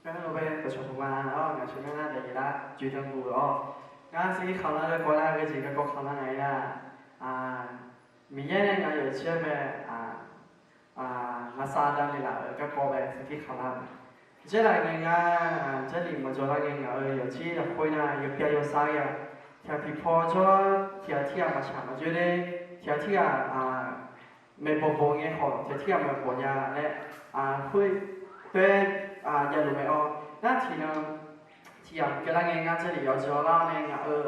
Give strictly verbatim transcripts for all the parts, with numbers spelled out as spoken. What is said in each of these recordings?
Gaq-eu lof-aer dawqcawq puq ma-awr, ngaq sheuq nar nar daef-eu lar joeqdan guv-awr, ngar sarkir khanqlar garkawv nar geujeq garkawv khanqlar ngaq-aer nar, Miqyaer nae ngaq-euq yawqjeq-anr bae lavsav davle laf-euq garkawv bae sarkir khanqlar-eu mae. Jarlif ngae ngar, Jarlif maqjawq lar ngae ngaq-euq yawqjeq lafkhoer nar yawpyav yawsar-a, tiq ghaq tiq paw jawr, tiq ghaq tirghaq maqshaq maqjoer ler, tiq ghaq tirghaq maeqbawq bawq ngae khawf tiq ghaq tirghaq maeqbawq nya laer, khoer taer javluf mae-awr nar tiqnan tiq ghaq maqkeuv lar ngae ngar Jarlif yawqjeq-anr lar-awr nae ngaq-euq,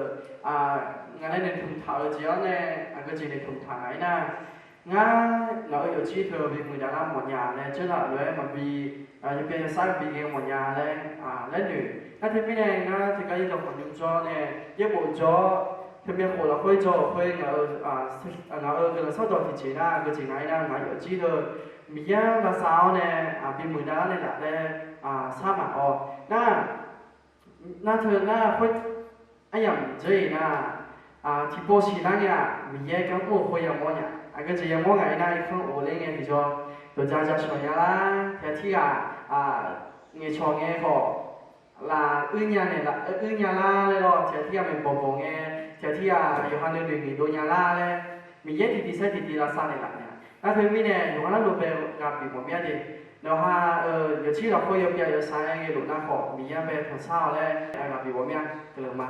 ngaq nae noeqtmq taq-euq jeq-anr nae aqgeu jeq noeqtmq taq ngaq-aer nar, ngar ngaq-euq yawqjeq teu bimuiq daqlar mawfnya laer, janrlaf lof-aer maqbi, yawpyav yawsar bi ghae mawfnya laer, laer noeq. Nar teumirnae ngar tiqgar ir dawq khawf nymr jawr nae yaerbof jawr, teumyav khof lafkhoer jawr-euq khoer ngaq-euq, ngaq-euq guiqlanq sardawq tiqjeq nar aqgeu jeq ngaq-aer nar ngaq-euq yawqjeq teu Miqyaer-anr lavsav-awr nae bimuiq daqlar naeqlaf laer sar maqawr nar, nar teu nar khoer aryamq dzeur-iq nar, tiqpov siqlar ngae-aq Miqyaer gar mr-euq khoer yamawr nya. Aqgeu jeq yamawr ngaq-aer nar irkanr of ler ngae tiqjawr, dawqja jashawq nya lar, tiq ghaq tirghaq ngaeqcawq ngae khawf laf uir nya naeqlaf uir nya lar laer lawr, tiq ghaq tirghaq maeqbawq bawq ngae, tiq ghaq tirghaq yawqha nuinoeq noeqdov nya lar laer, Miqyaer tiqtiv saer tiqtiv lavsav naeqlaf nya. Nar teumirnae yawqha nar lof bae ghaq bif mawf mir-a de. Nawqha-euq yawqjeq lafkhoer yawpyav yawsar-aer ghae luf nar khawf Miqyaer-anr bae tanqsar-awq laer ghaq bif mawf mir-a. Guiqlanq ma.